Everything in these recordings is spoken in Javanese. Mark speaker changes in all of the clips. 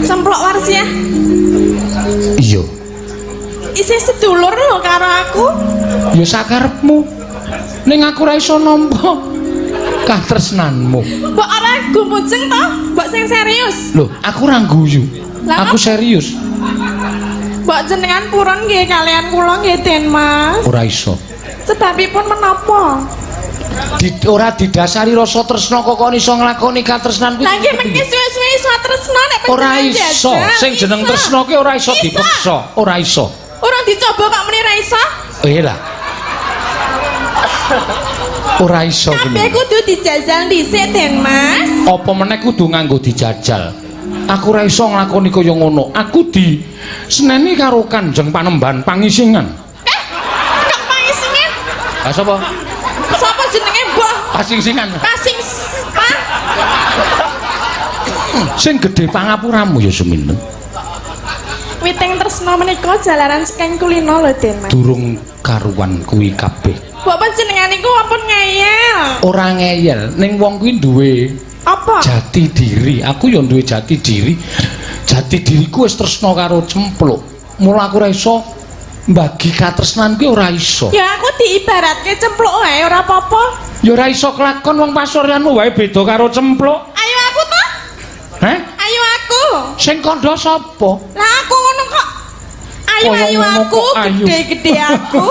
Speaker 1: Cempluk Warsiah.
Speaker 2: Iya.
Speaker 1: Isih sedulur lho karo aku.
Speaker 2: Ya sakarepmu. Ning aku ora iso nampa katresnanmu.
Speaker 1: Mbok ora gumujeng to? Mbok sing serius.
Speaker 2: Loh, aku ora guyu.
Speaker 1: Lah,
Speaker 2: Aku
Speaker 1: apa?
Speaker 2: serius.
Speaker 1: Mbok jenengan purun nggih kalian kula nggih Den Mas.
Speaker 2: Ora iso.
Speaker 1: Sebabipun menapa?
Speaker 2: Ora didasari rasa tresna kok kon iso nglakoni katresnan kuwi.
Speaker 1: Lah nggih mengki suwe-suwe iso tresna nek
Speaker 2: Ora
Speaker 1: panjenengan
Speaker 2: iso.
Speaker 1: jajal.
Speaker 2: Sing jeneng
Speaker 1: Iso.
Speaker 2: tresna ki ora iso
Speaker 1: Iso.
Speaker 2: dipeksa, ora iso.
Speaker 1: Ora dicoba kok muni ra iso.
Speaker 2: Eh lah. Ora iso
Speaker 1: Kabeh
Speaker 2: kuwi.
Speaker 1: kudu dijajal dhisik Den Mas.
Speaker 2: Apa meneh kudu nganggo dijajal. Aku ora iso nglakoni kaya ngono. Aku di seneni karo Kanjeng Panembahan Pangisingan.
Speaker 1: Eh, kok pangisingan?
Speaker 2: Lah sapa?
Speaker 1: Sapa jenenge mbah?
Speaker 2: Pasingsingan.
Speaker 1: Pasing pa?
Speaker 2: Sing gedhe pangapuramu ya seminten.
Speaker 1: Witing tresna menika jalaran saking kulino lho Den Mas.
Speaker 2: Durung karuan kuwi kabeh.
Speaker 1: Mbok panjenengan niku ampun ngeyel.
Speaker 2: Ora ngeyel, ning wong kuwi duwe
Speaker 1: Apa?
Speaker 2: jati diri. Aku ya duwe jati diri. Jati diriku wis tresna karo Cempluk. Mula aku ora iso mbagi katresnan kuwi ora iso.
Speaker 1: Ya aku diibaratke cempluk wae ora apa-apa.
Speaker 2: Ya ora iso kelakon wong pasuryanmu wae beda karo Cempluk.
Speaker 1: Ayo aku toh.
Speaker 2: Heh?
Speaker 1: Ayo aku.
Speaker 2: Sing kandha sapa?
Speaker 1: Lah aku ngono kok. Ayo
Speaker 2: Kaya
Speaker 1: ayo
Speaker 2: ngono
Speaker 1: aku,
Speaker 2: kok ayu.
Speaker 1: gede-gede aku.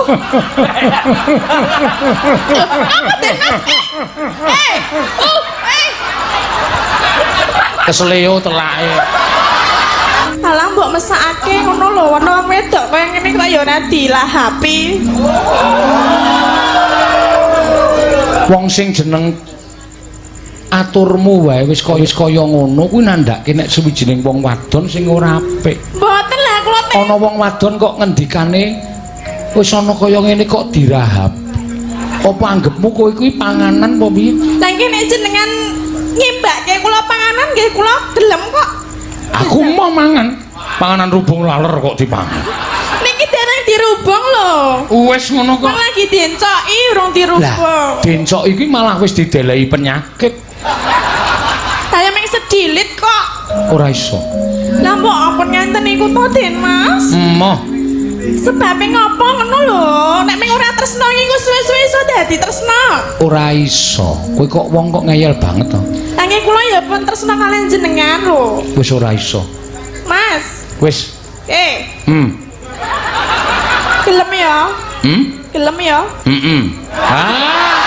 Speaker 1: Loh, apa Den Mas? Eh. Eh.
Speaker 2: Kesleo telake.
Speaker 1: Alah mbok mesakake ngono lho, ana wong wedok kaya ngene kok ya ora dilahapi.
Speaker 2: Wong sing jeneng aturmu wae wis kaya ngono kuwi nandhake nek suwijining wong wadon sing ora apik.
Speaker 1: Mboten lah kula teh.
Speaker 2: Ana wong wadon kok ngendikane wis ana kaya ngene kok dirahap. Apa anggepmu kowe kuwi panganan apa piye?
Speaker 1: Lah nggih nek jenengan nyimbake kula panganan nggih kula gelem kok.
Speaker 2: Aku mau mangan. Panganan rubung laler kok dipangan.
Speaker 1: Niki dereng dirubung lho.
Speaker 2: Wis ngono kok.
Speaker 1: Wong lagi diencoki urung dirubung.
Speaker 2: Lah, dencok iki malah wis didelehi penyakit.
Speaker 1: Saya mung sedilit kok.
Speaker 2: Ora iso.
Speaker 1: Lah mbok ampun ngenten niku to Den Mas.
Speaker 2: Emoh.
Speaker 1: Sebabe ngopo ngono lho? Nek mung ora tresna iki suwe-suwe iso dadi tresna.
Speaker 2: Ora iso. Kowe kok wong kok ngeyel banget to.
Speaker 1: Lah nggih kula ya pun tresna kalian jenengan lho.
Speaker 2: Wis ora iso.
Speaker 1: Mas.
Speaker 2: Wis.
Speaker 1: Eh,
Speaker 2: Hmm.
Speaker 1: gelem ya?
Speaker 2: Hmm?
Speaker 1: Gelem ya?
Speaker 2: Heeh. Ah.